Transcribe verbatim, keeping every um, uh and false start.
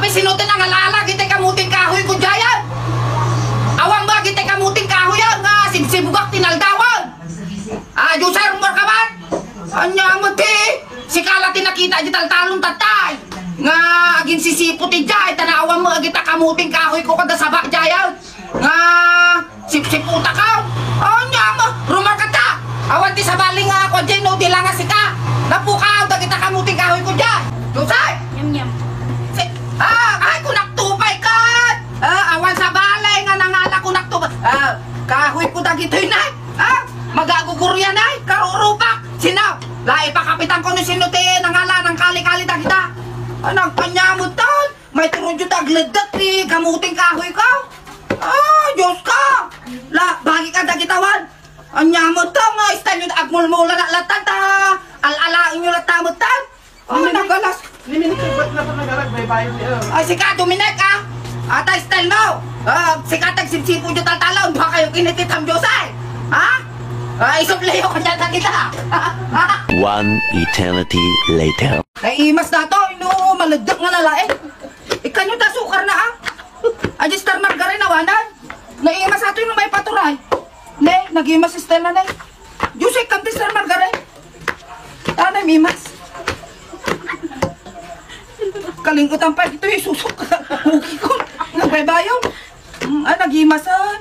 Sino ti nangala-ala dagiti kamuting kahoyko diayen? Awan met dagiti kamuting kahoyen nga sigsibugak ti naldawen. Ah, Dios, ay, rummuarka man. Ania met ti, sika la ti nakita diay taltalon tatta. Nga aginsisipo ti diay, ta naawan met dagiti kamuting kahoyko kada saba diayen. Nga sipsiputaka. Ania met, rummuarka ta. Awan ti sabali nga ako diay no di la nga sika. Napukaw dagiti kamuting kahoyko diay. Dios, ay! Nyam, nyam. Si, ah, ay, kunakto pay ket. Ah, awan sabali nga nangala, kunakto. Ah, kahoyko dagitoy, nay. Ah, magagugurian, ay, karurupak. Sino? La, ipakapitanko no sino ti nangala, nangkali-kali dagita. Ah, nagkaniamutan. May turudyo ti agleddek ti kamuting kahoyko. Ah, Diosko! La, bagika dagita awan. Ania met ta nga style yo, agmulmula na latta ta. Al-alaenyo latta met ta. Ah, nagalas. Ni Minik, ba't na pa nag-arag? May bayad niya. Ay, sika, Dominic, ah. Ata style mo. Ah, sika, tagsipsiputyo taltalon. Baka yung inititam Diyos, ay. Ha? Ah, isukliyo ko dyan na kita. One eternity later. Naimas na to, ino, maleddek nga lalae. Ikanyo ta sukar na, ah. Adya, Star Margarine, awanan. Naimas ato, ino, may paturay. Ne, nagimas si Stella, ne. Diyos, ay, kanti, Star Margarine. Tanay, mimas. Kalingutan pa ito, isusok. Ugi ko. Nagbaybayon. Mm, ah, nagimasan.